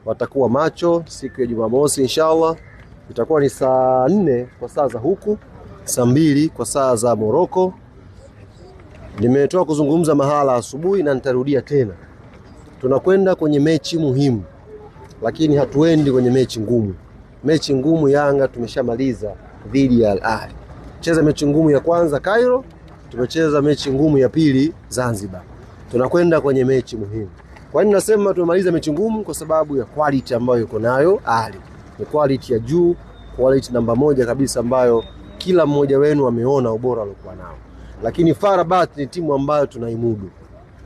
Watakuwa macho siku ya Jumamosi inshallah, itakuwa ni saa 4 kwa saa za huku, saa 2 kwa saa za Morocco. Nimetoka kuzungumza mahala asubuhi na nitarudia tena, tunakwenda kwenye mechi muhimu, lakini hatuendi kwenye mechi ngumu. Mechi ngumu Yanga tumeshamaliza dhidi ya Al Ahly. Cheza mechi ngumu ya kwanza Cairo, tumecheza mechi ngumu ya pili Zanzibar. Tunakwenda kwenye mechi muhimu. Kwa nini nasema tumemaliza mechi ngumu? Kwa sababu ya quality ambayo yuko nayo Ahly. Ni quality ya juu, quality namba moja kabisa ambayo kila mmoja wenu ameona ubora aliokuwa nao. Lakini FAR Rabat ni timu ambayo tunaimudu.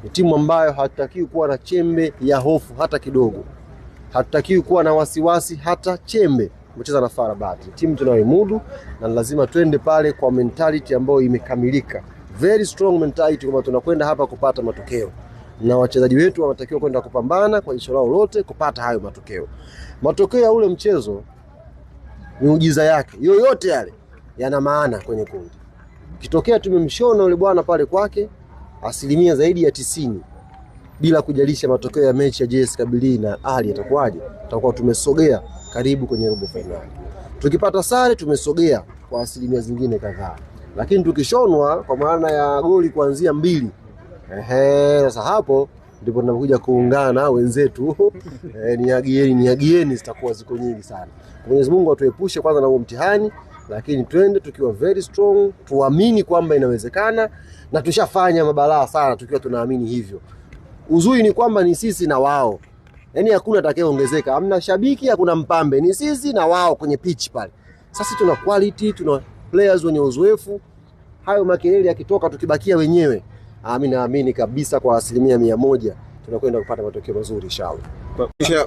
Ni timu ambayo hatutakiwi kuwa na chembe ya hofu hata kidogo. Hatutakiwi kuwa na wasiwasi hata chembe kucheza na FAR Rabat. Ni timu tunayoimudu na lazima twende pale kwa mentality ambayo imekamilika. Very strong mentality kwamba tunakwenda hapa kupata matokeo. Na wachezaji wetu wanatakiwa kwenda kupambana kwa jicho lao lote kupata hayo matokeo. Matokeo ya ule mchezo, miujiza yake yoyote yale yana maana kwenye kundi. Kitokea tumemshona yule bwana pale kwake asilimia zaidi ya 90, bila kujalisha matokeo ya mechi ya JS Kabylie na Ahly yatakuwaje, tutakuwa tumesogea karibu kwenye robo finali. Tukipata sare tumesogea kwa asilimia zingine kadhaa, lakini tukishonwa kwa maana ya goli kuanzia 2, sasa hapo ndipo tunakuja kuungana wenzetu. Niagieni, niagieni zitakuwa ziko nyingi sana. Mwenyezi Mungu atuepushe kwanza na huo mtihani, lakini twende tukiwa very strong, tuamini kwamba inawezekana, na tushafanya mabalaa sana tukiwa tunaamini hivyo. Uzuri ni kwamba ni sisi na wao. Yaani hakuna atakayeongezeka, hamna shabiki, hakuna mpambe, ni sisi na wao kwenye pitch pale. Sasa tuna quality, tuna players wenye uzoefu. Hayo makelele yakitoka tukibakia wenyewe, mimi naamini kabisa kwa 100% tunakwenda kupata matokeo mazuri inshallah.